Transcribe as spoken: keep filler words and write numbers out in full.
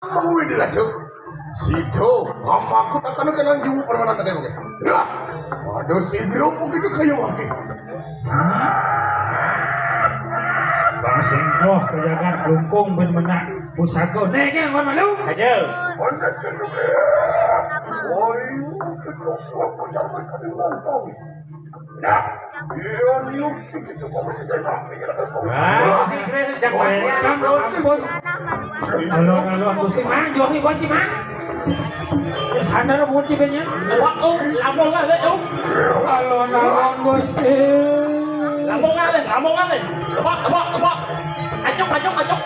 Mangwi di raja. Sido, mamaku takkan kenang jiwa permanen tadi, oke. Ya. Aduh, si Bro, begitu kayu, oke. Bang Singkoh, kajagat lungkung ben menang pusaka. Nengeng, wan malu. Saja. Nah, iya, iya. Wah, si Grace, jangan main. Welcome, sampun. Halo, halo, Gusti Mang, johi, boci, Mang. Ya, sana lo, boci, banyak. Waktu, lambung lah, lihat, tuh. Halo, halo, Gusti. Lambung lah, lihat, lambung lah, lihat. Tebak, tebak, tebak. Acuk, acuk, acuk.